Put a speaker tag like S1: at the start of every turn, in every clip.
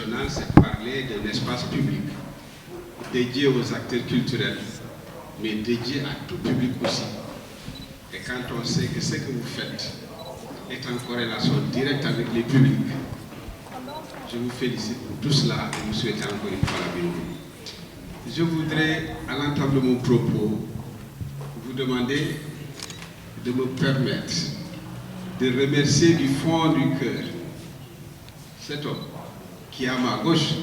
S1: national, c'est parler d'un espace public dédié aux acteurs culturels, mais dédié à tout public aussi. Et quand on sait que ce que vous faites est en corrélation directe avec les publics, je vous félicite pour tout cela et vous souhaite encore une fois la bienvenue. Je voudrais, à l'entame de mon propos, vous demander de me permettre de remercier du fond du cœur cet homme qui est à ma gauche.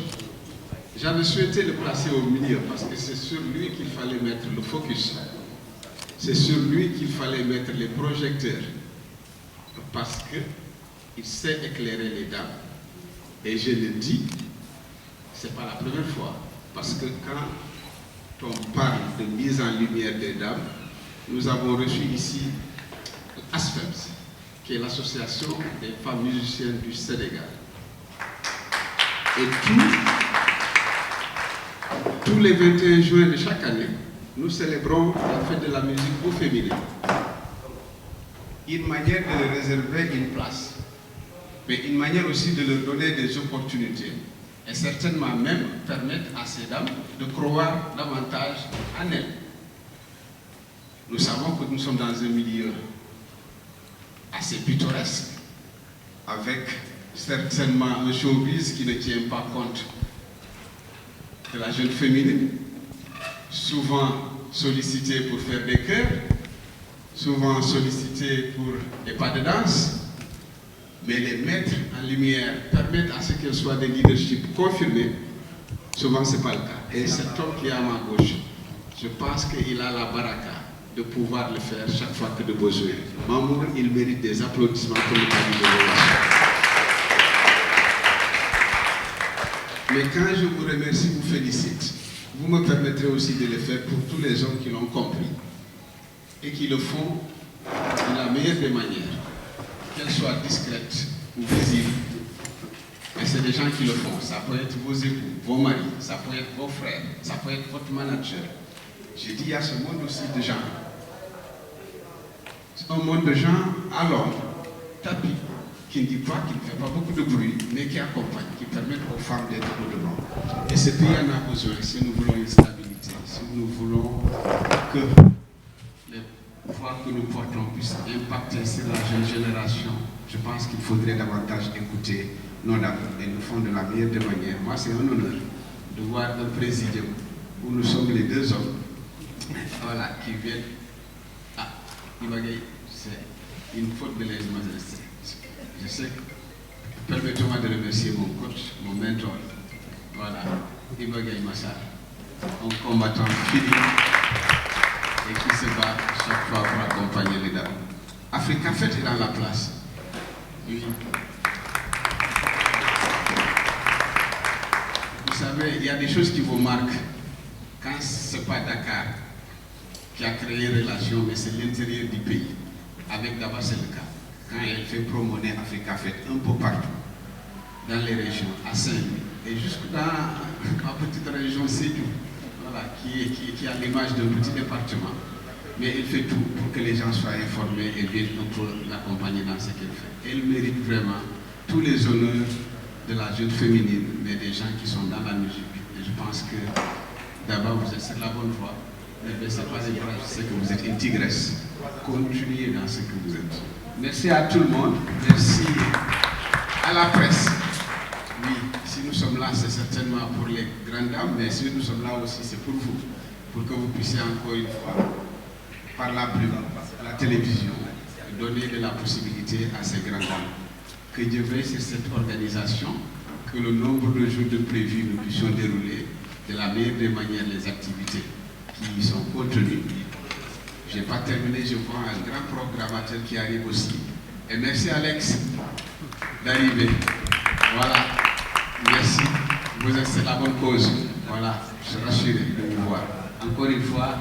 S1: J'avais souhaité le placer au milieu parce que c'est sur lui qu'il fallait mettre le focus. C'est sur lui qu'il fallait mettre les projecteurs parce qu'il sait éclairer les dames. Et je le dis, ce n'est pas la première fois, parce que quand on parle de mise en lumière des dames, nous avons reçu ici ASFEMS, qui est l'association des femmes musiciennes du Sénégal. Et tous les 21 juin de chaque année, nous célébrons la fête de la musique au féminin. Une manière de leur réserver une place, mais une manière aussi de leur donner des opportunités et certainement même permettre à ces dames de croire davantage en elles. Nous savons que nous sommes dans un milieu assez pittoresque, avec certainement un showbiz qui ne tient pas compte de la jeune féminine, souvent sollicitée pour faire des chœurs, souvent sollicitée pour des pas de danse, mais les mettre en lumière, permettre à ce qu'elles soient des leaderships confirmés, souvent ce n'est pas le cas. Et cet homme qui est à ma gauche, je pense qu'il a la baraka de pouvoir le faire chaque fois que de besoin. Mamour, il mérite des applaudissements pour le travail de l'évaluation. Mais quand je vous remercie, vous félicite, vous me permettrez aussi de le faire pour tous les hommes qui l'ont compris et qui le font de la meilleure des manières, qu'elles soient discrètes ou visibles. Et c'est des gens qui le font. Ça peut être vos époux, vos maris, ça peut être vos frères, ça peut être votre manager. J'ai dit, il y a ce monde aussi de gens. C'est un monde de gens à l'ombre, tapis, qui ne dit pas, qui ne fait pas beaucoup de bruit, mais qui accompagne, qui permettent aux femmes d'être au devant. Et ce pays en a besoin si nous voulons une stabilité, si nous voulons que les voix que nous portons puissent impacter sur la jeune génération. Je pense qu'il faudrait davantage écouter nos dames et nous font de la meilleure des manières. Moi, c'est un honneur de voir un présidium où nous sommes les deux hommes, voilà, qui viennent. Ah, Ibagay, c'est une faute de lèse-majesté. Je sais que, permettez-moi de remercier mon coach, mon mentor, voilà, Ibagay Massar, un combattant fidèle et qui se bat chaque fois pour accompagner les dames. Africa Fête est dans la place. Oui. Vous savez, il y a des choses qui vous marquent quand ce n'est pas Dakar qui a créé une relation, mais c'est l'intérieur du pays. Avec d'abord, c'est le cas. Quand elle fait promener Africa Fête un peu partout, dans les régions, à Saint-Louis, et jusque dans ma petite région Sédhiou, voilà, qui a l'image d'un petit département. Mais elle fait tout pour que les gens soient informés et viennent un peu l'accompagner dans ce qu'elle fait. Elle mérite vraiment tous les honneurs de la jeune féminine, mais des gens qui sont dans la musique. Et je pense que d'abord vous êtes sur la bonne voie. Ne baissez pas les bras, je sais que vous êtes une tigresse. Continuez dans ce que vous êtes. Merci à tout le monde. Merci à la presse. Oui, si nous sommes là, c'est certainement pour les grandes dames, mais si nous sommes là aussi, c'est pour vous. Pour que vous puissiez encore une fois, par la plume, à la télévision, donner de la possibilité à ces grandes dames. Que Dieu veille sur cette organisation, que le nombre de jours de prévus nous puissions dérouler de la meilleure des manières les activités qui y sont contenues. Je n'ai pas terminé, je vois un grand programmateur qui arrive aussi. Et merci Alex d'arriver. Voilà, merci. Vous êtes sur la bonne cause. Voilà, je suis rassuré de vous voir. Encore une fois,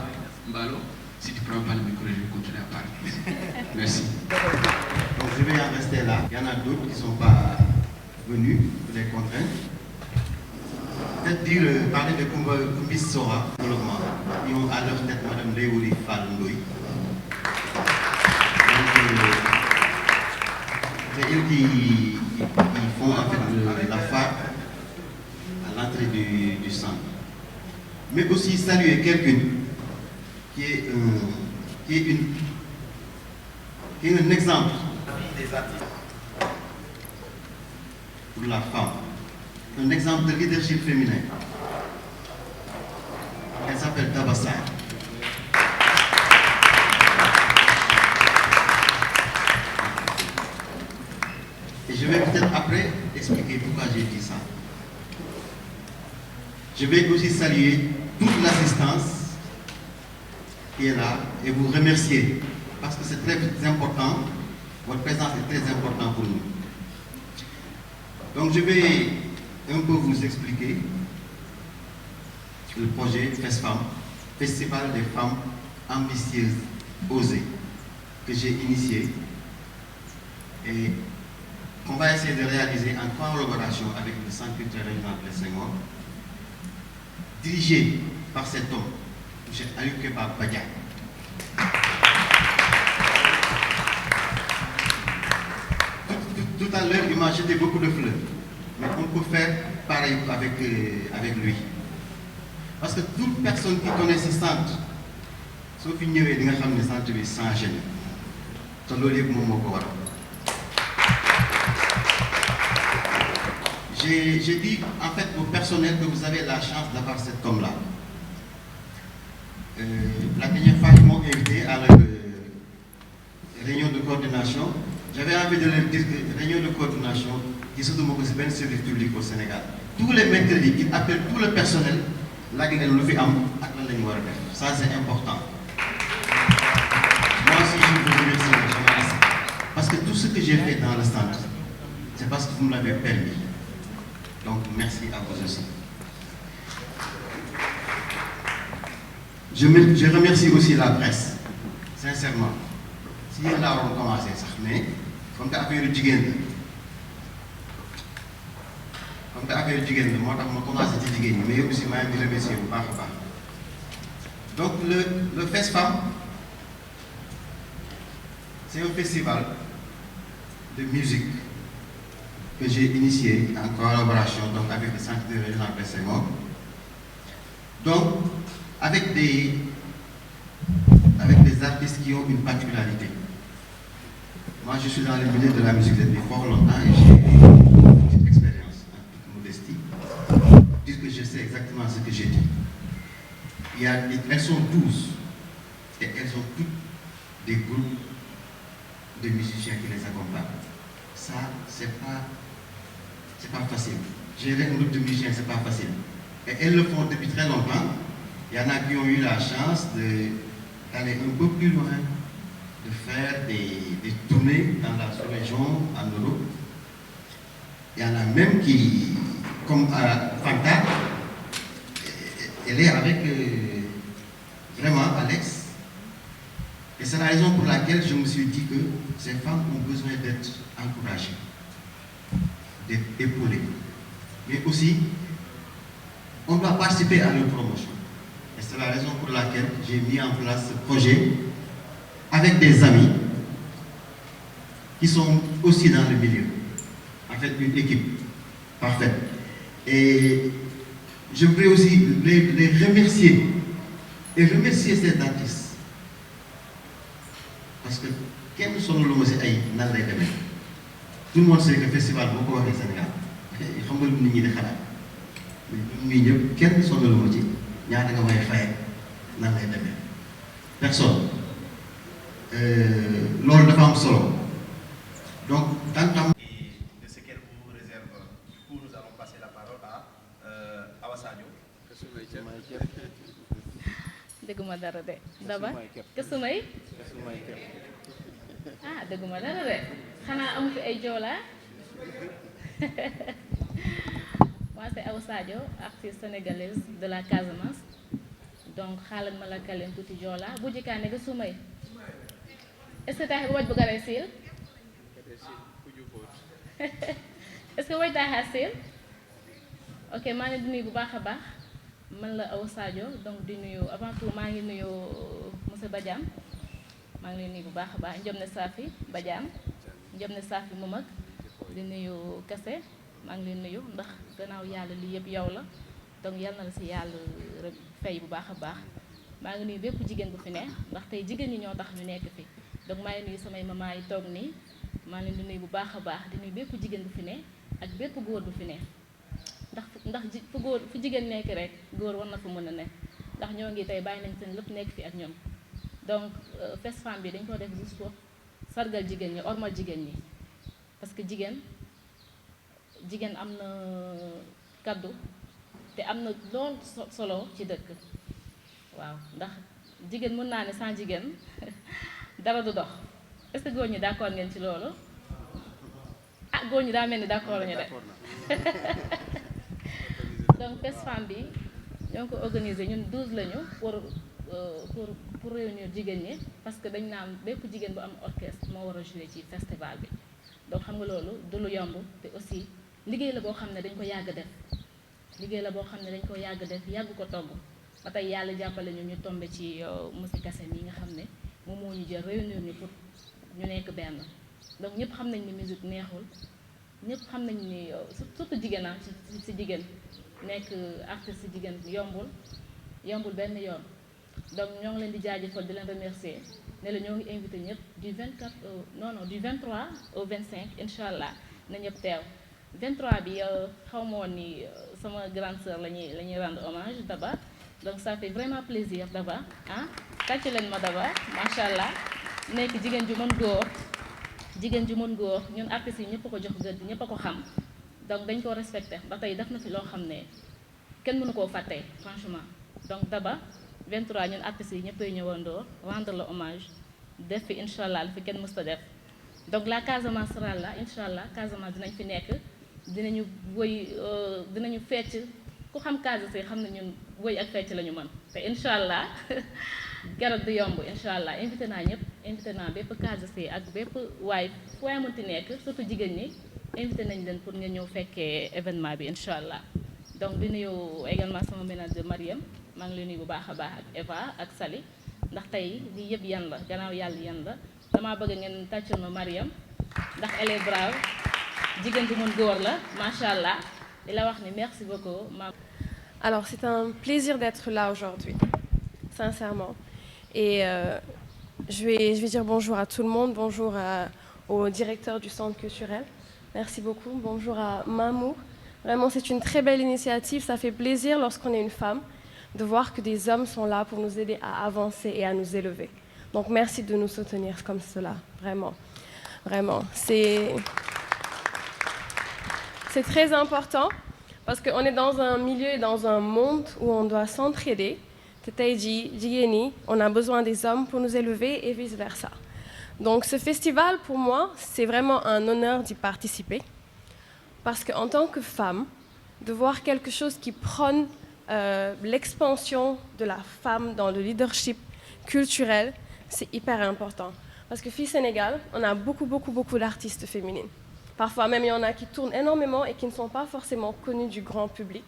S1: Mbalo, si tu ne prends pas le micro, je vais continuer à parler. Merci.
S2: Donc je vais en rester là. Il y en a d'autres qui ne sont pas venus pour les contraintes. Peut-être parler de Kumbis Sora pour le moment. Ils ont à leur tête Mme Léouri Falundoy. C'est eux qui font en fait la phare personnalité du centre, mais aussi saluer quelqu'un qui est un exemple des artistes pour la femme, un exemple de leadership féminin. Elle s'appelle Daba Sarr. Et je vais peut-être après expliquer pourquoi j'ai dit ça. Je vais aussi saluer toute l'assistance qui est là et vous remercier parce que c'est très important, votre présence est très importante pour nous. Donc je vais un peu vous expliquer le projet FESFAM, Festival des femmes ambitieuses, osées, que j'ai initié et qu'on va essayer de réaliser en collaboration avec le Centre culturel régional Blaise Senghor, dirigé par cet homme, M. Alioune Badiane. Tout à l'heure, il m'a jeté beaucoup de fleurs, mais on peut faire pareil avec lui. Parce que toute personne qui connaît ce centre, sauf une il y a un centre sans gêne. J'ai dit en fait au personnel que vous avez la chance d'avoir cet homme-là. La dernière fois qu'ils m'ont invité à la réunion de coordination, j'avais envie de leur dire que réunion de coordination, qui se demande que c'est un service public au Sénégal. Tous les mercredis, ils appellent tout le personnel, là, ça c'est important. Moi aussi, je vous remercie, parce que tout ce que j'ai fait dans le centre, c'est parce que vous me l'avez permis. Donc, merci à vous aussi. Je remercie aussi la presse, sincèrement. Si elle a commencé ça, mais comme tu as fait le jigéen, moi je commencé à dire mais aussi je vais remercier vous par rapport. Donc le FESFAM, c'est un festival de musique que j'ai initié en collaboration donc, avec le Centre régional Blaise Senghor. Donc, avec des artistes qui ont une particularité. Moi, je suis dans le milieu de la musique depuis fort longtemps et j'ai une petite expérience, en toute modestie, puisque je sais exactement ce que j'ai dit. Elles sont 12 et elles ont toutes des groupes de musiciens qui les accompagnent. Ça, c'est pas facile. Gérer un groupe de musiciens, c'est pas facile. Et elles le font depuis très longtemps. Il y en a qui ont eu la chance d'aller un peu plus loin, de faire des tournées dans la sous-région, en Europe. Il y en a même qui, comme Fanta, elle est avec vraiment Alex. Et c'est la raison pour laquelle je me suis dit que ces femmes ont besoin d'être encouragées, d'être épaulées. Mais aussi, on doit participer à leur promotion. Et c'est la raison pour laquelle j'ai mis en place ce projet avec des amis qui sont aussi dans le milieu. En fait, une équipe parfaite. Et je voudrais aussi les remercier et remercier ces artistes. Parce que quel sont le mot c'est tout le monde sait que le festival est beaucoup au Sénégal. Il faut que nous nous disions mais quel sont le mot il y a des personne. Lors de femmes solo. Donc, tant de ce qu'elle vous réserve, du coup, nous allons passer la parole à Awa Sadio.
S3: Dëgguma dara de Daba Kasumay ah dëgguma dara de xanaa amu fi ay joola moi c'est Awa Sadio, artiste sénégalaise de la Casamance. Donc xaaral ma la kaleen tuuti joola bu jikaane ga sumay est-ce que tax waj bu gare sil est-ce que waj taxa sil ok maa ngi di nuyu bu baax a baax man la Awa Sadio donc di nuyu avant tout maa ngi nuyu monsieur Badiane maa ngi lay nuyu bu baax a baax njom ne Safi Badiane njom ne Safi mu mag di nuyu Kase maa ngi lay nuyu ndax gannaaw yàlla lii yëpp yow la donc yal na la si yàlla fay bu baax a baax maa ngi nuyu bépp jigéen bu fi ne ndax tey jigéen ñi ñoo tax ñu nekk fi donc maa ngi nuyu samay maman yi toog nii maa ngi leen di nuyu bu baax a baax di nuyu bépp jigéen bu fi ne ak bépp góor bu fi ne ndax fu jigéen nekk rek góor war na fa mën a ne ndax ñoo ngi tey bàyyi nañ seen lépp nekk fi ak ñoom donc Fest Femme bi dañ ko def juste pour sargal jigéen ñi ormal jigéen ñi parce que jigéen am na kaddu te am na lool solo ci dëkk waaw ndax jigéen mën naa ne sans jigéen dara du dox est-ce que góor ñi d'accord ngeen ci loolu ah góor ñi daa mel ni d'accord lañu de donc Fest Femme bi ñoo ngi ko organiser ñun 12 lañu pour réunir jigéen ñi parce que dañ naan bépp jigéen bu am orchestre moo war a jouer ci festival bi donc xam nga loolu du lu yomb te aussi liggéey la boo xam ne dañ ko yàgg def yàgg ko togg ba tey yàlla jàppale ñu tombé ci monsieur Kassé mi nga xam ne moom moo ñu jël réunir ñu pour ñu nekk benn donc ñëpp xam nañ ni musique neexul ñëpp xam nañ ni surtout jigéen ci jigéen nekk artiste jigéen yombul benn yoon donc ñoo ngi leen di jaajëfal di leen remercier ne la ñoo ngi invité ñëpp du 23 au 25 incha allah na ñëpp teew 23 bi xaw ma woon ni sama grande sœur la ñuy rendre hommage Daba donc ça fait vraiment plaisir Daba ah tàcc leen ma Daba macha allah nekk jigéen ju mën góor ñun artistes yi ñëpp a ko jox gëdd ñëpp a ko xam donc dañ koo respecté ba tey def na fi loo xam ne kenn mënu koo fàtte franchement donc Daba 23 ñun artistes yi ñëppay ñëwandoo rendre le hommage def fi incha allah li fi kenn mës ta def donc la Casamance sera là incha allah Casamance dinañ fi nekk dinañu woy dinañu fecc ku xam Casamance xam ne ñun woy ak fecc la ñu mën te incha allah keroog du yomb incha allah invité naa ñëpp invité naa bépp Casamance ak bépp waay fu waay mënti nekk surtout jigéen ñi invité nañ leen pour nga ñëw fekkee événement bi incha allah donc di nuyu également sama ménage Mariam maa ngi lay nuyu bu baax a baax ak Eva ak Sali ndax tey lii yëpp yan la gannaaw yàlla yan la damaa bëgg ngeen tàccal ma Mariam ndax elle est brave jigéen bu mën góor la macha allah di la wax ni merci beaucoup.
S4: Alors c'est un plaisir d'être là aujourd'hui, sincèrement. Et je vais dire bonjour à tout le monde, bonjour au directeur du centre culturel. Merci beaucoup. Bonjour à Mamou. Vraiment, c'est une très belle initiative. Ça fait plaisir lorsqu'on est une femme de voir que des hommes sont là pour nous aider à avancer et à nous élever. Donc merci de nous soutenir comme cela, vraiment. Vraiment. C'est très important parce qu'on est dans un milieu et dans un monde où on doit s'entraider. On a besoin des hommes pour nous élever et vice-versa. Donc ce festival, pour moi, c'est vraiment un honneur d'y participer. Parce qu'en tant que femme, de voir quelque chose qui prône l'expansion de la femme dans le leadership culturel, c'est hyper important. Parce que fille Sénégal, on a beaucoup d'artistes féminines. Parfois même, il y en a qui tournent énormément et qui ne sont pas forcément connues du grand public.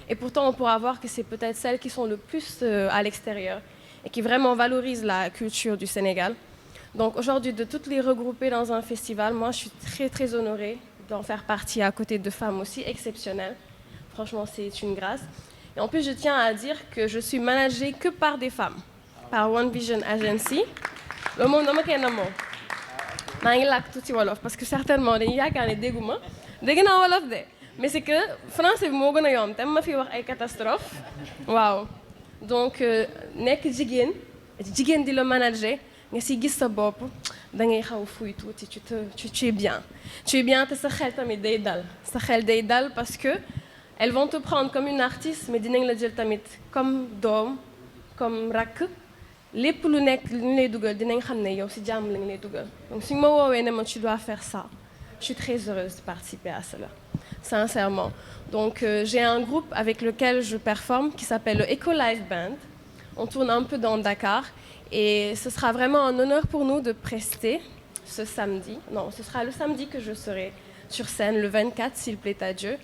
S4: Et pourtant, on pourra voir que c'est peut-être celles qui sont le plus à l'extérieur et qui vraiment valorisent la culture du Sénégal. Donc aujourd'hui, de toutes les regrouper dans un festival, moi, je suis très honorée d'en faire partie à côté de femmes aussi exceptionnelles. Franchement, c'est une grâce. Et en plus, je tiens à dire que je suis managée que par des femmes, par One Vision Agency. Le monde dama koy namoo maa ngi làkk tuuti wolof parce que certainement dañuy yaakaar ne dégguma dégg naa wolof de mais c'est que français bi moo gën a yomb te ma fi wax ay catastrophe waaw donc nekk jigéen di la manager nga si gis sa bopp da ngay xaw fuy tuuti tu es bien te sa xel tamit day dal parce que elles vont te prendre comme une artiste mais dinañ la jël tamit comme doom comme rakk lépp lu nekk lu ñu lay dugal dinañ xam ne yow si jàmm lañ lay dugal donc suñu ma woowee ne ma tu dois faire ça je suis très heureuse de participer à cela sincèrement donc j'ai un groupe avec lequel je performe qui s'appelle le Eco Live Band. On tourne un peu dans Dakar et ce sera vraiment un honneur pour nous de prester ce samedi. Non, ce sera le samedi que je serai sur scène, le 24 s'il plaît à Dieu.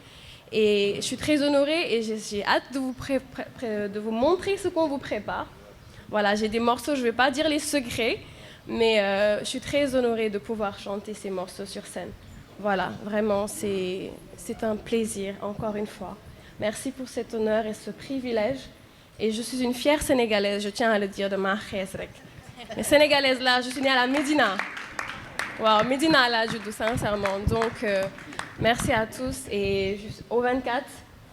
S4: Et je suis très honorée et j'ai hâte de vous montrer ce qu'on vous prépare. Voilà, j'ai des morceaux, je ne vais pas dire les secrets, mais je suis très honorée de pouvoir chanter ces morceaux sur scène. Voilà, vraiment, c'est un plaisir, encore une fois. Merci pour cet honneur et ce privilège. Et je suis une fière Sénégalaise, je tiens à le dire, de ma rek. Mais Sénégalaise là, je suis née à la Médina. Wow, Médina là, je dis sincèrement. Donc, merci à tous et au 24,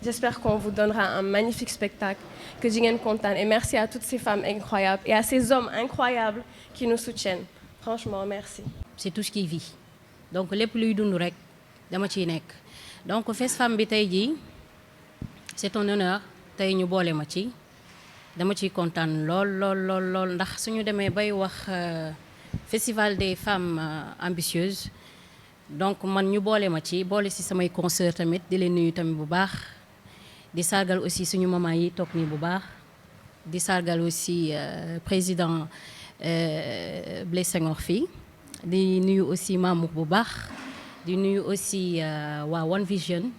S4: j'espère qu'on vous donnera un magnifique spectacle, que Jingen contente. Et merci à toutes ces femmes incroyables et à ces hommes incroyables qui nous soutiennent. Franchement, merci.
S5: C'est tout ce qui vit. Donc, les plus dund rek dama ciy nekk. Donc, Fesfam bi tey jii c'est un honneur tey ñu boole ma ci. dama ciy kontaan lool ndax suñu demee bay wax festival des femmes ambitieuses donc man ñu boole ma ci boole ci samay consoeurs tamit di leen nuyu tamit bu baax di sargal aussi suñu maman yi toog nii bu baax di sargal aussi président Blaise Senghor fii di nuyu aussi Mamour bu baax di nuyu aussi waa One Vision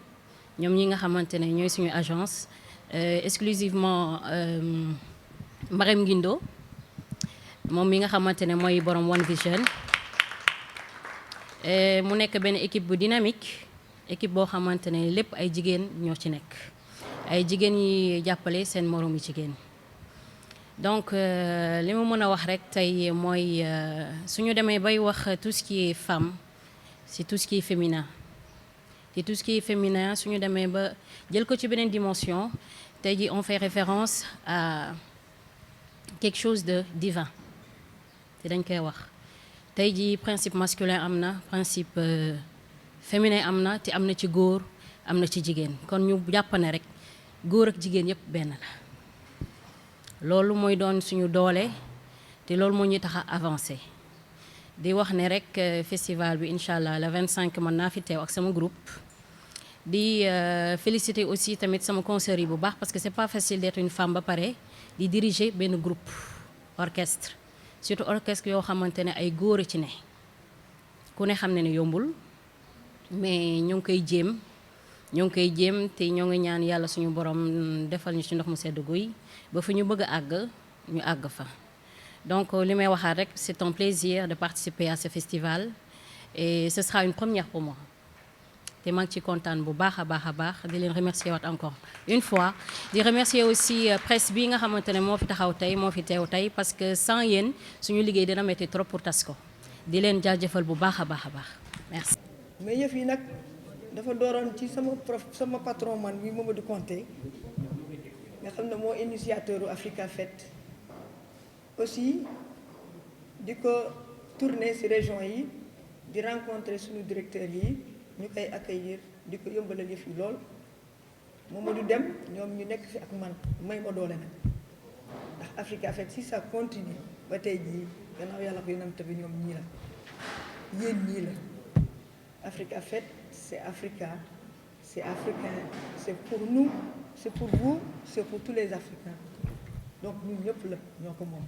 S5: ñoom ñi nga xamante ne ñooy suñu agence exclusivement Marème Guindo moom mi nga xamante ne mooy borom One Vision mu nekk benn équipe bu dynamique équipe boo xamante ne lépp ay jigéen ñoo ci nekk ay jigéen yi jàppale seen moroom yi jigéen donc li ma mën a wax rek tey mooy suñu demee bay wax tout ce qui est femme c'est tout ce qui est féminin et tout ce qui est féminin suñu demee ba jël ko ci beneen dimension tey jii on fait référence à quelque chose de divin te dañ koy wax tey jii principe masculin am na principe féminin am na te am na ci góor am na ci jigéen kon ñu jàpp ne rek góor ak jigéen yépp benn la loolu mooy doon suñu doole te loolu moo ñu tax a avancer di wax ne rek festival bi incha allah le 25 mën naa fi teew ak sama groupe di féliciter aussi tamit sama consoeurs yi bu baax parce que c'est pas facile d'être une femme ba pare di diriger benn groupe orchestre surtout orchestre yoo xamante ne ay góor a ci ne ku ne xam ne yombul mais ñoo ngi koy jéem te ñoo ngi ñaan yàlla suñu borom defal ñu ci ndox mu sedd guy ba fu ñu bëgg a àgg ñu àgg fa. Donc, li may waxaat rek c'est un plaisir de participer à ce festival et ce sera une première pour moi te maa ngi ci kontaan bu baax a baax di leen remercier waat encore une fois di remercier aussi presse bi nga xamante ne moo fi taxaw tey moo fi teew tey parce que sans yéen suñu liggéey dina metti trop pour tas ko di leen jaajëfal bu baax a baax merci.
S6: mais yëf yi nag dafa dooroon ci sama patron man bi Mamadou Konté nga xam ne moo initiateur u Africa Fête aussi di ko tourner ci région yi di rencontrer suñu directeur yi ñu koy accueillir di ko yombalal yëf yi lool Mamadou dem ñoom ñu nekk fi ak man may ma doole nag ndax Africa Fête si ça continue ba tey jii gannaaw yàlla ko yonent bi ñoom ñii la yéen ñii la Africa Fête c'est Africa c'est africain c'est pour nous c'est pour vous c'est pour tous les Africains donc ñun ñëpp la ñoo ko moom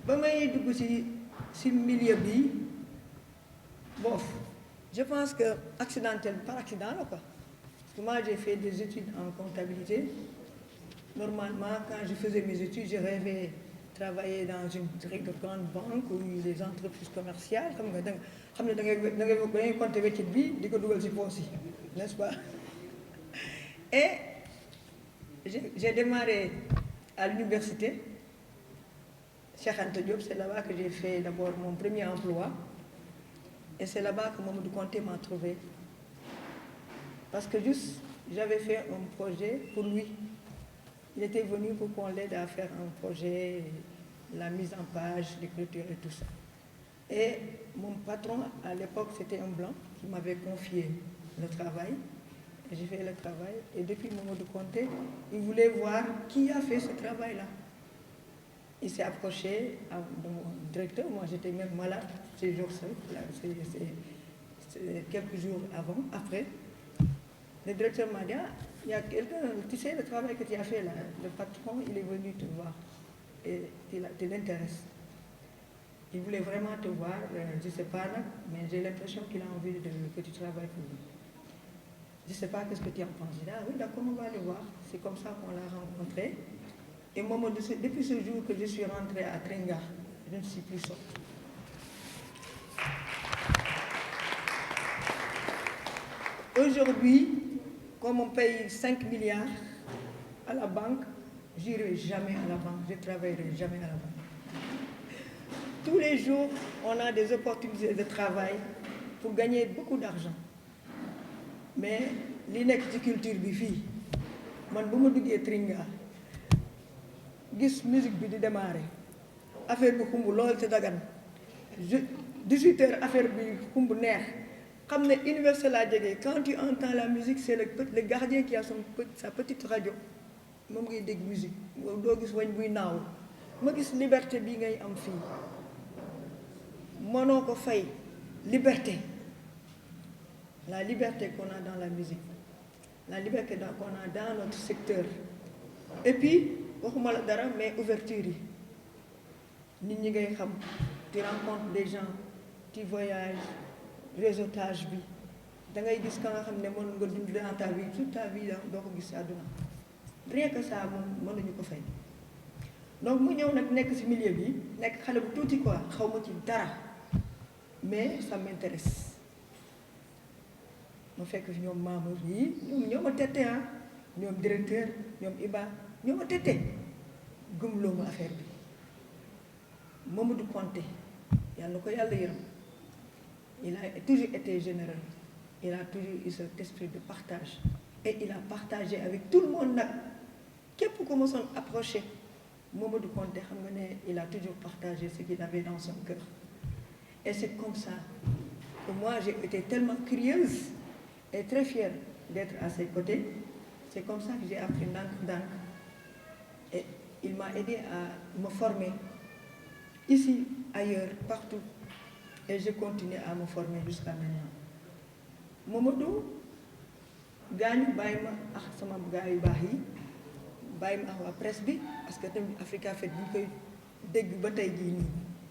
S6: ba may dugg ci milieu bi bof je pense que accidentel par accident la quoi parce que moi j'ai fait des études en comptabilité normalement quand je faisais mes études je rêvais travailler dans une très grande banque ou les entreprises commerciales xam ne da ngay compter weccit bi di ko dugal ci poche yi n'est-ce pas et j'ai démarré à l'université Cheikh Anta Diop, c'est là-bas que j'ai fait d'abord mon premier emploi et c'est là-bas que Mamadou Konté m'a trouvé parce que juste j'avais fait un projet pour lui. Il était venu pour qu'on l'aide à faire un projet, la mise en page, l'écriture et tout ça. Et mon patron à l'époque c'était un blanc qui m'avait confié le travail. Et j'ai fait le travail et depuis Mamadou Konté, il voulait voir qui a fait ce travail-là. Il s'est approché de mon directeur, moi j'étais même malade ces jours-ci, c'est quelques jours après. Le directeur m'a dit, il y a quelqu'un, tu sais le travail que tu as fait là, le patron il est venu te voir et tu l'intéresses. Il voulait vraiment te voir, je ne sais pas là, mais j'ai l'impression qu'il a envie que tu travailles pour lui. Je ne sais pas qu'est-ce que tu en penses. Je dis, ah oui, d'accord, on va le voir. C'est comme ça qu'on l'a rencontré. Et moi, depuis ce jour que je suis rentrée à Tringa, je ne suis plus sortie. aujourd'hui, comme on paye 5 milliards à la banque, j'irai jamais à la banque, je ne travaillerai jamais à la banque. Tous les jours, on a des opportunités de travail pour gagner beaucoup d'argent. Mais li nekk ci culture bi fii man bu ma duggee Tringa gis musique bi di démarrer affaire bi xumb lool te dagan 18 heures affaire bi xumb neex xam ne universel laa jege quand tu entends la musique c'est le gardien qui a sa petite radio moom ngay dégg musique doo gis wañ buy naaw ma gis liberté bi ngay am fii mënoo ko fay liberté, la liberté qu'on a dans la musique, la liberté qu'on a dans notre secteur. Et puis, waxuma la dara mais ouverture yi nit ñi ngay xam, tu rencontres des gens, tu voyages, réseautage bi da ngay gis ka nga xam ne mën nga dund dans ta vie toute ta vie doo ko gis àdduna rien que ça moom mënuñu ko fay. Donc mu ñëw nag nekk ci milieu bi nekk xale bu tuuti quoi xaw ma ci dara mais ça m'intéresse ma fekk ñoom Mamour yi ñoo ma tette ah ñoom directeur ñoom Iba ñoo ma tette gëmloo ma affaire bi Mamadou Konté yàlla ko yàlla yërëm il a toujours été généreux, il a toujours eu cet esprit de partage et il a partagé avec tout le monde nag képp ku ma son approché Mamadou Konté xam nga ne il a toujours partagé ce qu'il avait dans son cœur. Et c'est comme ça que moi j'ai été tellement curieuse et très fière d'être à ses côtés. C'est comme ça que j'ai appris ndànk-ndànk et il m'a aidé à me former ici, ailleurs, partout. Et je continue à me former jusqu'à maintenant. Mamadou gaañu bàyyi ma ak sama gaa yu baax yi bàyyi ma ak waa presse bi parce que tamit Africa Fête bi ñu koy dégg ba tey jii nii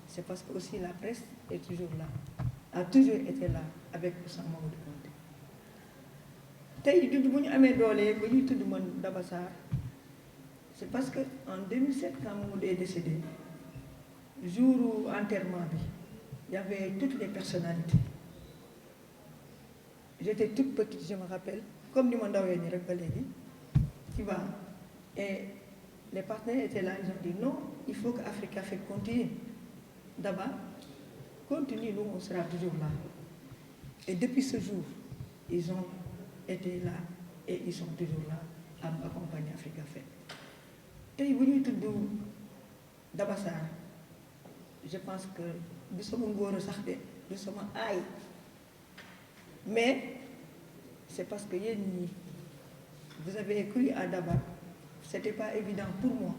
S6: c'est parce que aussi la presse est toujours là, a toujours été là avec Ousmane Mamadou Konté. Tey judd bu ñu amee doole ba ñuy tudd man Daba Sarr c'est parce que en 2007 quand Mamadou est décédé jour enterrement bi il y avait toutes les personnalités. J'étais toute petite, je me rappelle, comme ni ma ndawee nii rek ba léegi tu vois. Et les partenaires étaient là, ils ont dit non, il faut que Africa Fête continue. D'abord, continue, nous on sera toujours là. Et depuis ce jour, ils ont été là et ils sont toujours là à m'accompagner à Africa Fête. Tey bu ñuy tudd Daba Sarr, je pense que du sama ngóor sax de du sama aay mais c'est parce que yéen ñi vous avez cru à Daba, c'était pas évident pour moi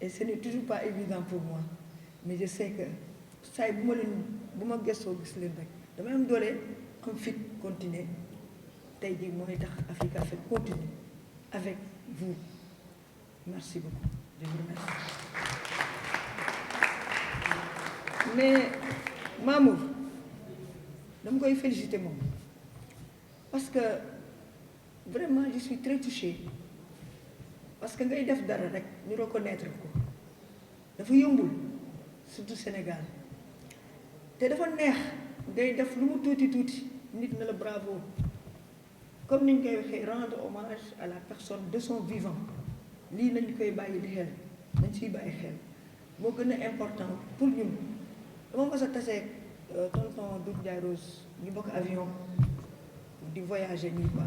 S6: et ce n'est toujours pas évident pour moi, mais je sais que saa bu ma gëstoo gis leen rek damay am doole am fit continuer tey jii mooy tax Africa Fête continue avec vous. Merci beaucoup, je vous remercie. Mais Mamour dama koy féliciter moom parce que vraiment je suis très touchée parce que ngay def dara rek ñu reconnaître ko dafa yombul surtout Sénégal te dafa neex ngay def lu mu tuuti tuuti nit na la bravo comme ni ñu koy waxee rendre hommage à la personne de son vivant lii nañu koy bàyyi di xel nañ ciy bàyyi xel moo gën a important pour ñun. dama mos a tasee tonton Doudou Ndiaye Rose ñu bokk avion di voyager nii quoi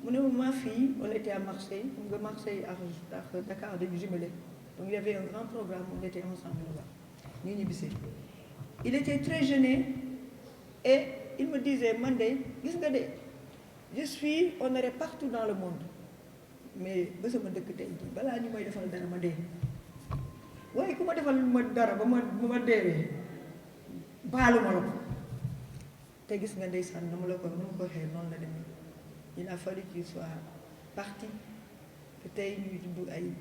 S6: mu ne ma fille on était à Marseille xam nga Marseille ak Dakar dañu jumelé donc il y avait un grand programme on était ensemble là-bas ñu ñibbisee il était très gêné et il me disait man de gis nga de je suis honoré partout dans le monde mais ba sama dëkk tey jii balaa ñu may defal dara ma dee waaye ku ma defal ma dara ba ma deewee baalu ma la ko te gis nga ndeysaan na ma la ko waxee noonu la demee il a fallu qu'il soit parti que tey ñuy tudd ay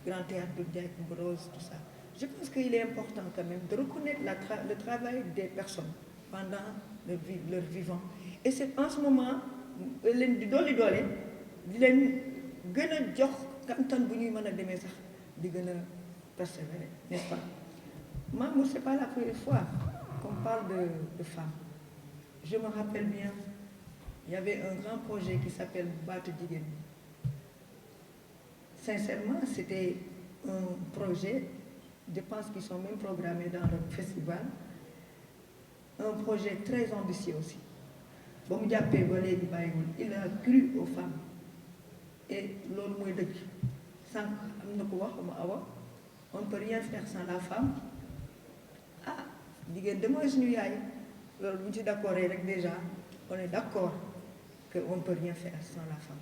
S6: grand théâtre du Ndiaye Coumba Rose tout ça. Je pense qu'il est important quand même de reconnaître le travail des personnes pendant leur vivant et c'est en ce moment leen di doole di leen gën a jox kamtan bu ñuy mën a demee sax di gën a persévérer, n'est-ce pas? Mamour, c'est pas la première fois qu'on parle de femmes. Je me rappelle bien il y avait un grand projet qui s'appelle Baatu Jigéen ñi. Sincèrement, c'était un projet, je pense qu'ils sont même programmés dans le festival, un projet très ambitieux aussi. Ba mu jàppee ba léegi bàyyiwul, il a cru aux femmes et loolu mooy dëgg. Sànq am na ko wax ma Awa, on ne peut rien faire sans la femme. Ah jigéen de mooy suñu yaay loolu bu ñu ci d'accord rek déjà on est d'accord que on ne peut rien faire sans la femme.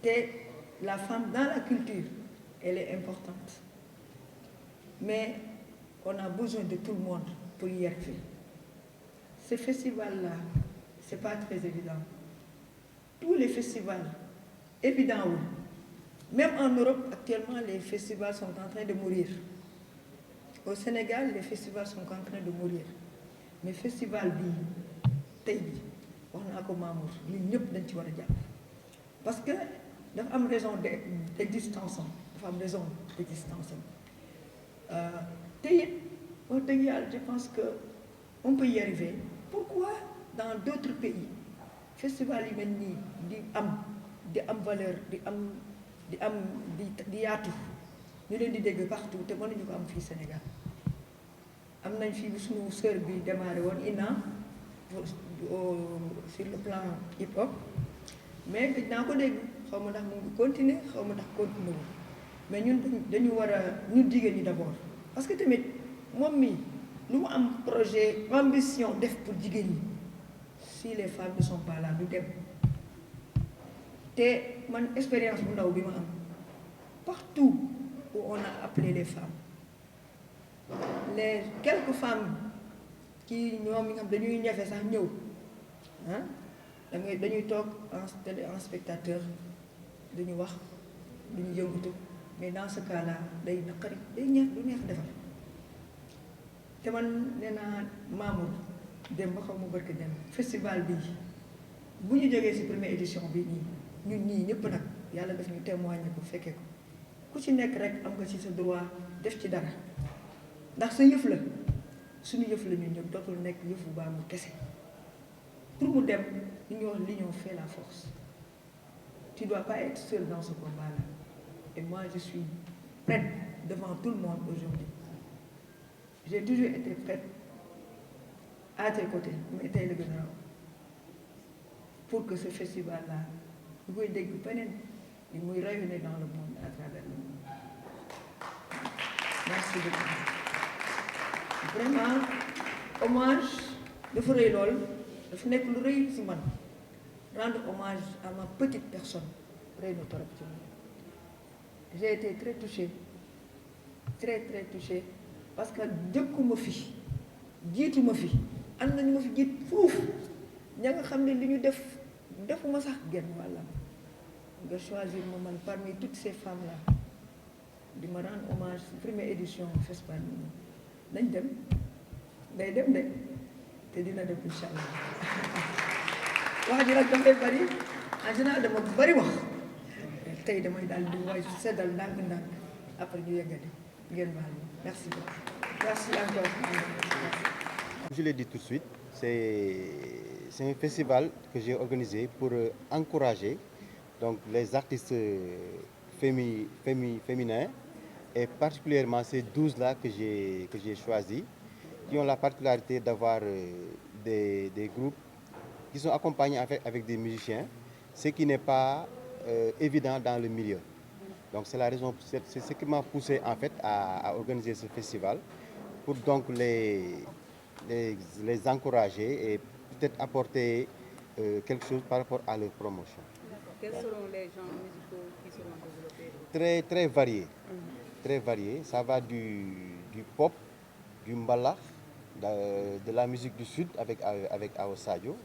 S6: Et la femme dans la culture, elle est importante. Mais on a besoin de tout le monde pour y arriver. Ce festival-là, ce n'est pas très évident. Tous les festivals, évident oui. Même en Europe, actuellement, les festivals sont en train de mourir. Au Sénégal, les festivals sont en train de mourir. Mais festival bi tey bi wax naa ko Mamour ñun ñëpp dañ ci war a jàpp parce que dafa am raison d'existence am dafa am raison d'existence am te it wax dëgg yàlla je pense que on peut y arriver. Pourquoi dans d'autres pays festival yi mel nii di am valeur di yaatu ñu leen di dégg partout te mënuñu ko am fii Sénégal. Am nañ fii suñu sœur bi démarré woon Ina sur le plan hip hop mais gëj naa ko dégg xaw ma ndax mu ngi continuer xaw ma ndax continuer wu mais ñun dañu war a ñun jigéen ñi d'abord parce que tamit moom mi lu mu am projet ambition def pour jigéen ñi si les femmes ne sont pas là du dem te man expérience bu ndaw bi ma am partout où on a appelé les femmes les quelques femmes qui ñoom yi nga xam dañuy ñefe sax ñëw ah dañuy toog en spectateur duñu wax duñu yëngatu mais dans ce cas là day naqari day neex du neex defar te man nee naa Mamour dem ba xaw ma barke dem festival bi bu ñu jógee ci première édition bi nii ñun ñii ñëpp nag yàlla daf ñu témoigner ko fekkee ko ku ci nekk rek am nga ci sa droit def ci dara ndax sa yëf la suñu yëf la ñun ñëpp dootul nekk yëfu baa mu kese pour mu dem li ñuy wax l'union fait la force. Tu ne dois pas être seul dans ce combat-là. Et moi, je suis prête devant tout le monde aujourd'hui. J'ai toujours été prête à tes côtés, mais tey la gën a raw pour que ce festival-là ñu koy dégg beneen li muy rayonner dans le monde à travers le monde. Merci beaucoup. Vraiment hommage dafa rëy lool dafa nekk lu rëy ci man rendre hommage à ma petite personne rëy na torop ci man. J'ai été très touchée très touchée parce que jëkkuma fi jiituma fi am nañu ma fi jiit fuuf ña nga xam ne li ñu defuma sax genn wàllam nga choisir ma man parmi toutes ces femmes là di ma rendre hommage première édition FESPAC nañ dem day dem de te dina dem incha allah wax ji nag dafay bari en général dama bari wax tey damay daal di waay seddal ndànk-ndànk après ñu yeggati ngeen baal merci beaucoup merci encore.
S7: Je l'ai dit tout de suite, c'est un festival que j'ai organisé pour encourager donc les artistes féminins et particulièrement ces 12-là que j'ai choisis, qui ont la particularité d'avoir des groupes qui sont accompagnés avec des musiciens, ce qui n'est pas évident dans le milieu. Donc c'est la raison, c'est ce qui m'a poussé en fait à organiser ce festival pour donc les encourager et peut-être apporter quelque chose par rapport à leur promotion.
S8: Quels seront les genres musicaux qui seront développés?
S7: Très variés. Très variés. Ça va du pop, du mbalax, de la musique du Sud avec Awa Sadio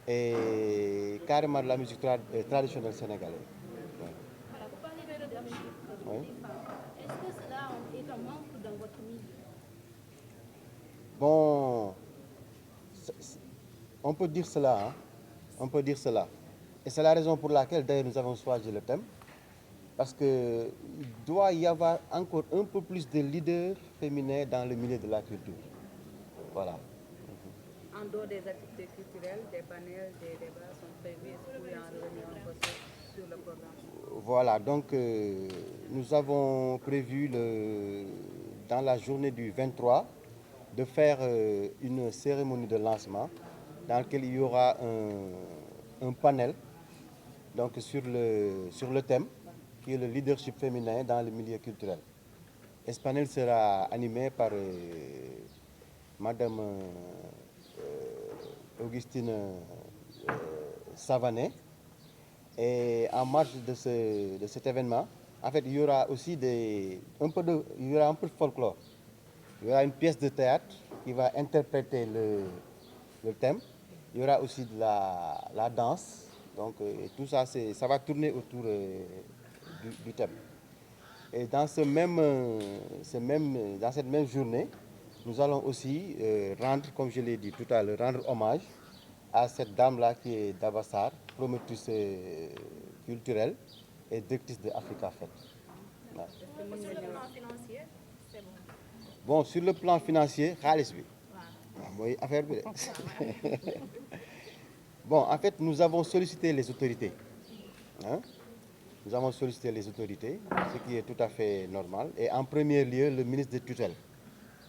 S7: et carrément de la musique traditionnelle sénégalaise. Ouais.
S3: Voilà, vous parlez de leadership.
S7: Oui.
S3: Est-ce que cela est un manque dans votre milieu?
S7: Bon, on peut dire cela, hein? On peut dire cela. Et c'est la raison pour laquelle d'ailleurs nous avons choisi le thème. Parce qu'il doit y avoir encore un peu plus de leaders féminins dans le milieu de la culture. Voilà.
S8: en dehors des activités culturelles, des panels, des débats sont prévus. Est-ce que vous pouvez en revenir un peu sur le programme?
S7: Voilà, donc nous avons prévu dans la journée du 23 de faire une cérémonie de lancement dans laquelle il y aura un panel donc, sur le thème qui est le leadership féminin dans le milieu culturel. Et ce panel sera animé par Madame Augustine Savanet. Et en marge de cet événement, en fait, il y aura aussi un peu de folklore. Il y aura une pièce de théâtre qui va interpréter le thème. Il y aura aussi de la danse. Donc, tout ça, ça va tourner autour du thème. Et dans cette même journée, nous allons aussi rendre, comme je l'ai dit tout à l'heure, rendre hommage à cette dame-là qui est Davassar, promotrice culturelle et directrice de Africa Fête. Ouais.
S3: Sur le plan financier, c'est bon.
S7: Bon, sur le plan financier, xaalis bi. Mooy affaire bi de. Bon, en fait, nous avons sollicité les autorités. Hein? Nous avons sollicité les autorités, ce qui est tout à fait normal. Et en premier lieu, le ministre de tutelle,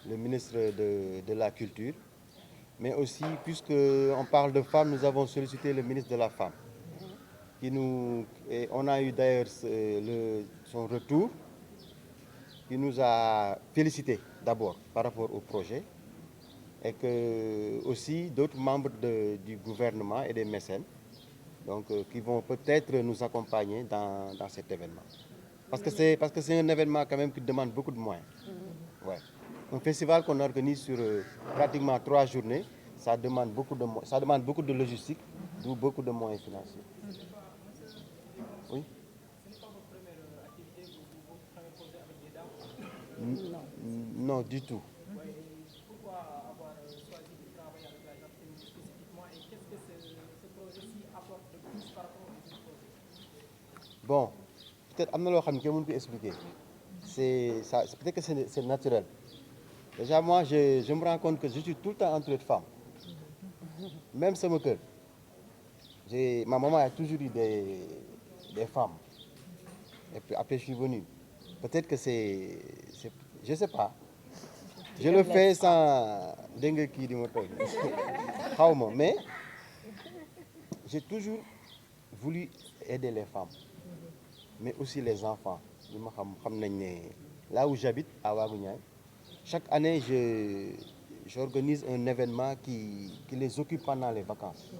S7: le ministre de la Culture. Mais aussi, puisqu'on parle de femmes, nous avons sollicité le ministre de la Femme. Et on a eu d'ailleurs son retour, qui nous a félicité d'abord par rapport au projet. Et que aussi d'autres membres du gouvernement et des mécènes, donc, qui vont peut-être nous accompagner dans cet événement. Parce que c'est un événement quand même qui demande beaucoup de moyens. Ouais. Un festival qu'on organise sur pratiquement 3 journées, ça demande beaucoup de logistique, d'où beaucoup de moyens financiers. Oui. Non, du tout. Bon, peut-être am na loo xam ne kenn mënu ko expliquer. Peut-être que c'est naturel. Déjà, moi, je me rends compte que je suis tout le temps entouré de femmes. Même sama kër. Ma maman a toujours eu des femmes. Et puis après, je suis venu. Peut-être que je sais pas. Je le fais sans dégg nga kii di ma tooñ. Xaw ma, mais j'ai toujours voulu aider les femmes. Mais aussi les enfants. Là où j'habite, à Waguñaay, chaque année, j'organise un événement qui les occupe pendant les vacances.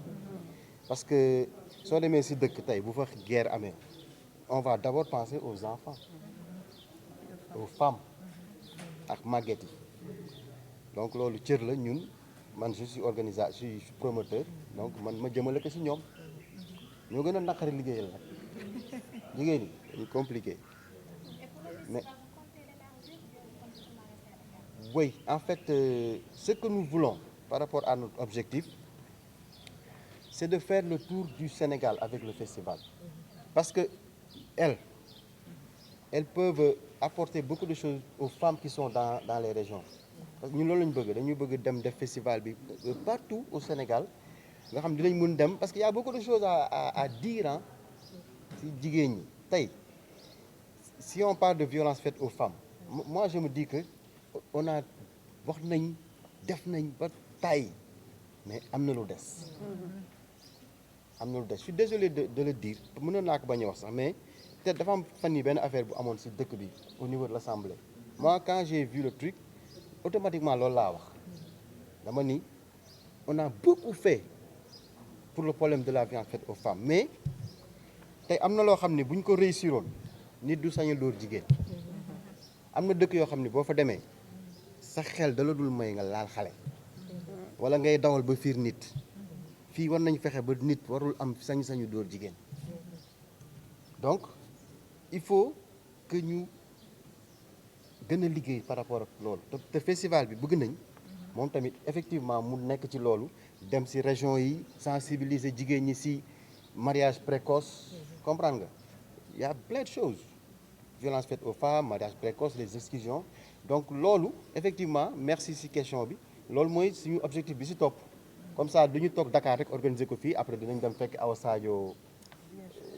S7: Parce que, si on est ici de Kitaï, vous voyez guerre amee, on va d'abord penser aux enfants, aux femmes, à Maguetti. Donc, là, le tir, je suis organisateur, je suis promoteur, donc je me dis que c'est nous. Nous avons un accord liggéey. C'est compliqué. Mais, oui, en fait, ce que nous voulons par rapport à notre objectif, c'est de faire le tour du Sénégal avec le festival. Parce que elles peuvent apporter beaucoup de choses aux femmes qui sont dans les régions. Parce que nous voulons des festivals partout au Sénégal. Parce qu'il y a beaucoup de choses à dire. Hein, si on parle de violence faite aux femmes, moi je me dis que on a mais je suis désolé de le dire, mais peut-être dafa am fan yi benn affaire bu amoon ci dëkk bi au niveau de l'Assemblée. Moi quand j'ai vu le truc, automatiquement loolu laa wax dama ni on a beaucoup fait pour le problème de la violence faite aux femmes, mais tey am na loo xam ne bu ñu ko réussiroon nit du sañ a dóor jigéen. Am na dëkk yoo xam ne boo fa demee sa xel dala dul may nga laal xale wala ngay dawal ba fiir nit. Fii war nañ fexe ba nit warul am sañ-sañu dóor jigéen. Donc il faut que ñu gën a liggéey par rapport ak loolu te festival bi bëgg nañ moom tamit effectivement mu nekk ci loolu dem ci région yi sensibiliser jigéen ñi ci mariage précoce, comprendre nga. Il y a plein de choses. Violence faite aux femmes, mariage précoce, les exclusions. Donc loolu effectivement merci ci question bi loolu mooy suñu objectif bi ci topp comme ça duñu toog Dakar rek organiser ko fii après dinañ dem fekk Awa Sadio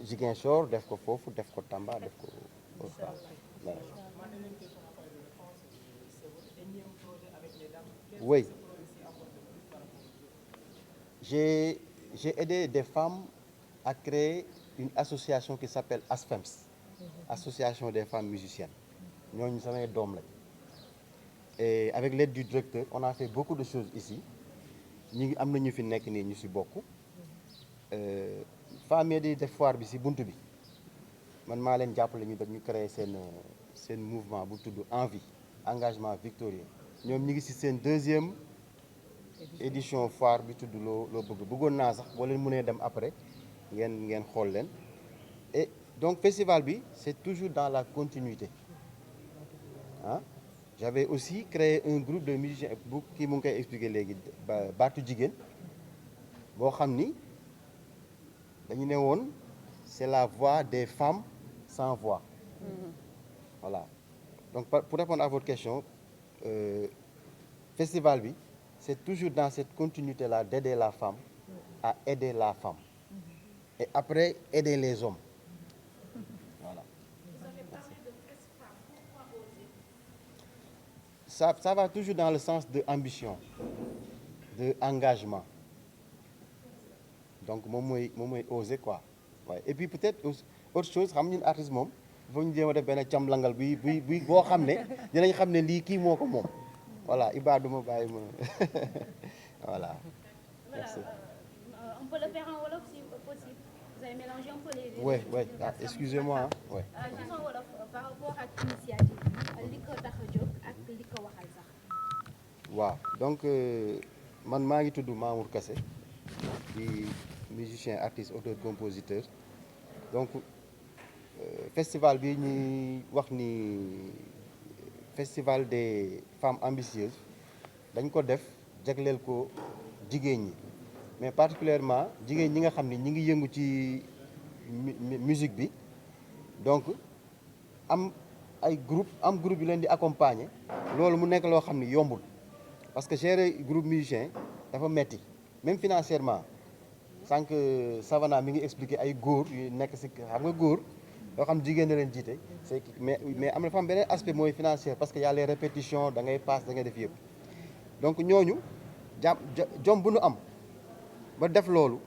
S7: Ziguinchor def ko foofu def ko Tamba def ko voilà. Oui, j'ai aidé des femmes à créer une association qui s'appelle ASFEMS, Association des femmes musiciennes. Ñooñu samay doom lañ. Et avec l'aide du directeur, on a fait beaucoup de choses ici. ñi ngi am na ñu fi nekk nii ñu si bokk. Femmes di def foire bi si buntu bi man maa leen jàppale ñu créer seen mouvement bu tudd Envie engagement victorieux. ñoom ñi ngi si seen 2e édition foire bi tudd loo bëggoon naa sax boo leen mënee dem après ngeen xool leen. Et donc festival bi c'est toujours dans la continuité ah. J'avais aussi créé un groupe de musiciens bu kii mu ngi koy expliquer léegi baatu jigéen boo xam ni dañu ne woon c'est la voix des femmes sans voix. Voilà. Donc pour répondre à votre question, festival bi c'est toujours dans cette continuité là d'aider la femme à aider la femme et après aider les hommes. Voilà. Ça va toujours dans le sens de ambition, de engagement. Donc moom mooy oser quoi. Ouais. Et puis peut-être autre chose xam ñun artiste moom il faut ñu jéem a def benn càmlangal bi boo xam ne dinañ xam ne lii kii moo ko moom. Voilà, Ibadou ma bàyyi ma voilà. Merci.
S3: On peut le faire en wolof si possible. Vous avez mélangé un peu les.
S7: Oui, oui. Ah, excusez-moi hein. Ouais.
S3: Juste en wolof par rapport ak initiative li ko tax a jóg ak li ko waxal sax.
S7: Waaw donc man maa ngi tudd Mamour Kassé di musicien artiste auteur compositeur donc festival bi ñuy wax ni festival des femmes ambitieuses dañ ko def jagleel ko jigéen ñi mais particulièrement jigéen ñi nga xam ni ñi ngi yëngu ci musique bi donc am groupe yu leen di accompagner loolu mu nekk loo xam ni yombul parce que gérer groupe musicien dafa metti même financièrement sànq Savana mi ngi expliquer ay góor yu nekk si xam nga góor yoo xam jigéen na leen jiite c'est mais am na fa am beneen aspect mooy financier parce que y a les répétitions da ngay passe da ngay def yëpp donc ñooñu jom bu nu am ba def loolu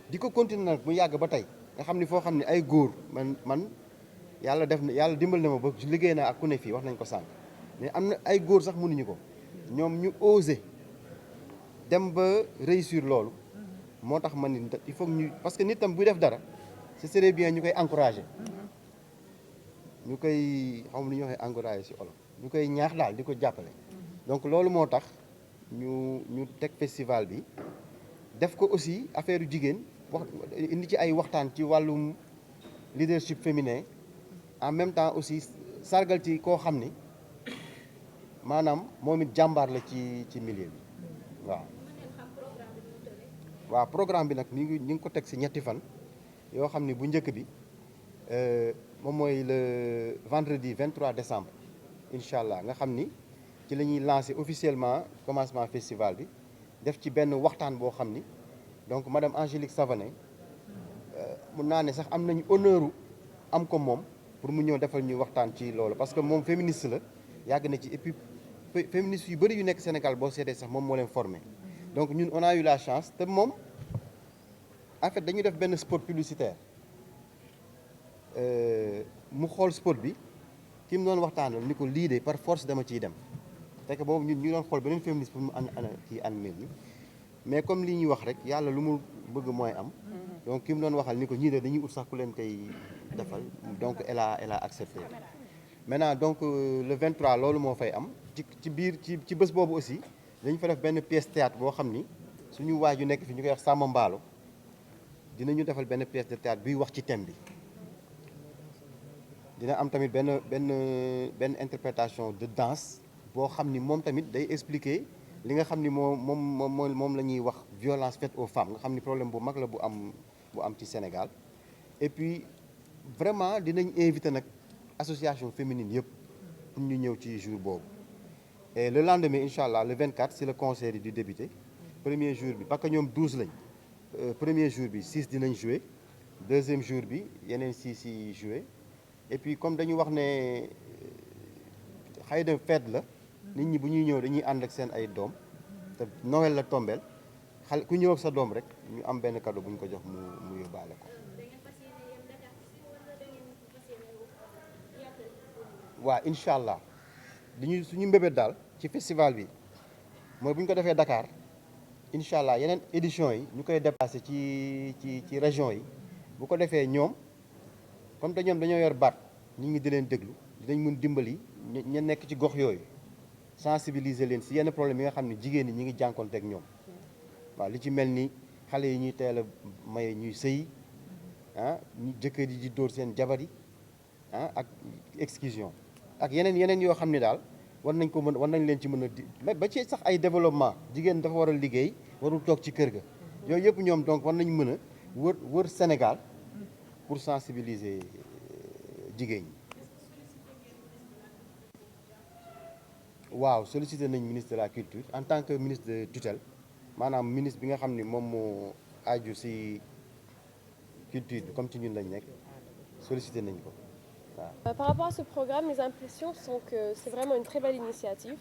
S7: di ko continuer nag mu yàgg ba tey nga xam ni foo xam ne ay góor man yàlla dimbal na ma ba liggéey naa ak ku ne fii wax nañ ko sànq mais am na ay góor sax mënuñu ko ñoom ñu oser dem ba réussir loolu moo tax man ni il faut ñu parce que nit tam buy def dara ce serait bien ñu koy encourager ñu koy xam lu ñuy waxee encourager ci olof ñu koy ñaax daal di ko jàppale donc loolu moo tax ñu teg festival bi def ko aussi affaire jigéen wax indi ci ay waxtaan ci wàllum leadership féminin en même temps aussi sargal ci koo xam ni maanaam moom it jàmbaar la ci milieu bi waaw programme bi nag ñu ngi ko teg ci ñetti fan yoo xam ni bu njëkk bi moom mooy le vendredi 23 décembre incha allah nga xam ni ci la ñuy lancer officiellement commencement festival bi def ci benn waxtaan boo xam ni donc madame Angélique Savané mun naa ne sax am nañu honneur am ko moom pour mu ñëw defal ñu waxtaan ci loolu parce que moom féministe la yàgg na ci et puis féministes yu bëri yu nekk Sénégal boo seetee sax moom moo leen formé donc ñun on a eu la chance te moom en fait dañu def benn spot publicitaire mu xool spot bi ki mu doon waxtaanal ni ko lii de par force dama ciy dem fekk boobu ñun ñu doon xool beneen féministe pour mu kii animé bi mais comme li ñuy wax rek yàlla lu mu bëgg mooy am donc ki mu doon waxal ni ko ñii de dañuy ut sax ku leen koy defal donc elle a accepté maintenant donc le 23 loolu moo fay am ci biir ci bés boobu aussi dañu fa def benn pièce théâtre boo xam ni suñu waay yu nekk fi ñu koy wax Samba Mbaalo dinañu defal benn pièce de théâtre buy wax ci thème bi dina am tamit benn interprétation de danse boo xam ni moom tamit day expliquer li nga xam ni moom la ñuy wax violence faite aux femmes nga xam ni problème bu mag la bu am ci Sénégal et puis vraiment dinañ invité nag association féminine yëpp pour ñu ñëw ci jour boobu et le lendemain incha allah le 24 c'est le concert du débuté premier jour bi parce que ñoom 12 lañ premier jour bi 6 dinañ jouer deuxième jour bi yeneen 6 yi jouer et puis comme dañu wax ne xëy na fête la nit ñi bu ñuy ñëw dañuy ànd ak seen ay doom te Noël la tombeel xale ku ñëw ak sa doom rek ñu am benn cadeau bu ñu ko jox mu yóbbaale ko. waaw incha allah suñu mbébét daal ci festival bi mooy bu ñu ko defee Dakar incha allah yeneen édition yi ñu koy déplacé ci région yi bu ko defee ñoom comme te ñoom dañoo yor baat nit ñi di leen déglu dinañ mun dimbali ña nekk ci gox yooyu sensibiliser leen si yenn problème yi nga xam ne jigéen ñi ñu ngi jànkoonteeg ñoom waaw li ci mel ni xale yi ñuy teel a maye ñuy sëyi ñu jëkkër yi di dóor seen jabar yi ak exclusion ak yeneen yoo xam ne daal war nañ leen ci mën a di ba ci sax ay développement jigéen dafa war a liggéey warul toog ci kër ga yooyu yëpp ñoom donc war nañ mën a wër Sénégal pour sensibiliser jigéen ñi. waaw sollicité nañ ministre de la culture en tant que ministre de tutelle maanaam ministre bi nga xam ni moom moo aju ci culture bi comme ci ñun lañ nekk sollicité nañ ko.
S4: Par rapport à ce programme, mes impressions sont que c'est vraiment une très belle initiative.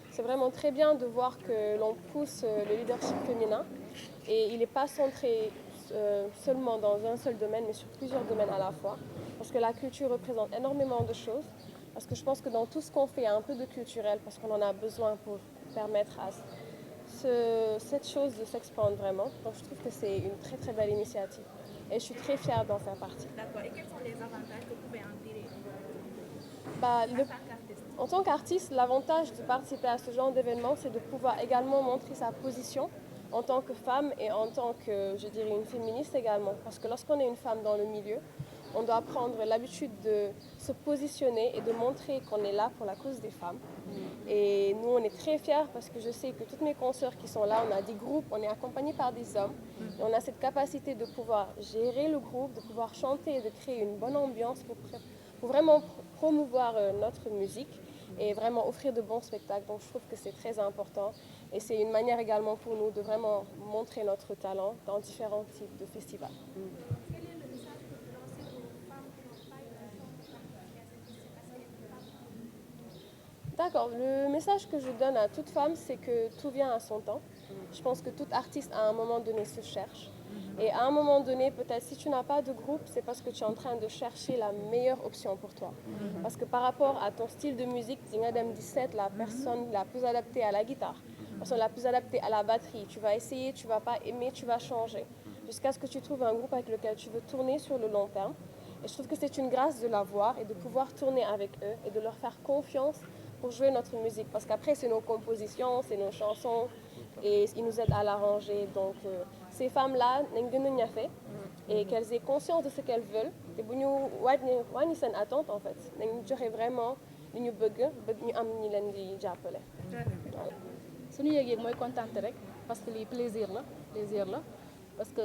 S4: C'est vraiment très bien de voir que l'on pousse le leadership féminin et il n'est pas centré seulement dans un seul domaine, mais sur plusieurs domaines à la fois. Parce que la culture représente énormément de choses. Parce que je pense que dans tout ce qu'on fait, il y a un peu de culturel, parce qu'on en a besoin pour permettre à cette chose de s'expandre vraiment. Donc je trouve que c'est une très très belle initiative. Et je suis très fière d'en faire partie.
S3: D'accord. Et quels sont les avantages que vous pouvez en tirer
S4: en tant qu'artiste, l'avantage de participer à ce genre d'événement, c'est de pouvoir également montrer sa position en tant que femme et en tant que, je dirais, une féministe également. Parce que lorsqu'on est une femme dans le milieu, on doit prendre l'habitude de se positionner et de montrer qu'on est là pour la cause des femmes. Et nous, on est très fiers parce que je sais que toutes mes consoeurs qui sont là, on a des groupes, on est accompagnés par des hommes. Et on a cette capacité de pouvoir gérer le groupe, de pouvoir chanter et de créer une bonne ambiance pour vraiment promouvoir notre musique et vraiment offrir de bons spectacles. Donc je trouve que c'est très important. Et c'est une manière également pour nous de vraiment montrer notre talent dans différents types de festivals. D'accord, le message que je donne à toute femme, c'est que tout vient à son temps. Je pense que tout artiste, à un moment donné, se cherche. Et à un moment donné, peut-être si tu n'as pas de groupe, c'est parce que tu es en train de chercher la meilleure option pour toi. Parce que par rapport à ton style de musique, Zingadem 17, la personne la plus adaptée à la guitare, la personne la plus adaptée à la batterie, tu vas essayer, tu ne vas pas aimer, tu vas changer. Jusqu'à ce que tu trouves un groupe avec lequel tu veux tourner sur le long terme. Et je trouve que c'est une grâce de l'avoir et de pouvoir tourner avec eux et de leur faire confiance pour jouer notre musique. Parce qu'après, c'est nos compositions, c'est nos chansons et ils nous aident à l'arranger. Donc, ces femmes-là, et qu'elles aient conscience de ce qu'elles veulent. Et si nous avons une attente, en fait, nous avons vraiment ce que nous voulons.
S3: suñu yëg-yëg mooy contente rek parce que lii plaisir la parce que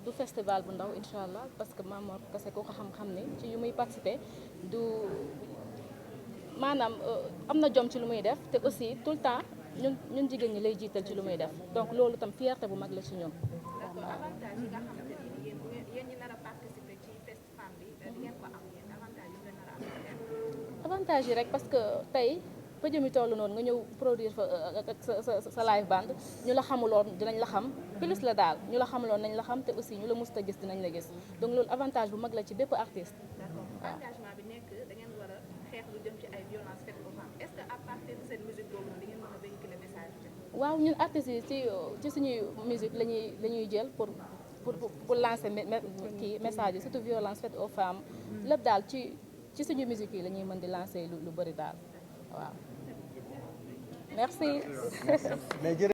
S3: du festival bu ndaw incha allah parce que Mame Mor Kassé ko xam-xam ne ci yu muy participer du maanaam am na jom ci lu muy def te aussi tout le temps ñun jigéen ñi lay jiital ci lu muy def donc loolu tam fierté bu mag la ci ñun.
S8: avantage yi nga xamante ni yéen ñi nar a participer ci festival bi di ngeen ko am yéen avantage yi ngeen nar a am.
S3: avantage yi rek parce que tey pëjë mi toll noonu nga ñëw produire fa sa live band ñu la xamuloon dinañ la xam plus la daal ñu la xamuloon nañ la xam te aussi ñu la musta gis dinañ la gis donc loolu avantage bu mag la ci bépp artiste.
S8: D'accord. Engagement bi nekk da ngeen war a xeex lu jëm ci ay violences faites aux femmes est-ce que à partir de cette musique boobu di ngeen mën a véhiculer message bi.
S3: waaw ñun artistes yi ci suñuy musique la ñuy jël pour lancer kii message yi surtout violence faite aux femmes lépp daal ci suñu musique yi la ñuy mën di lancer lu bëri daal waaw. Merci.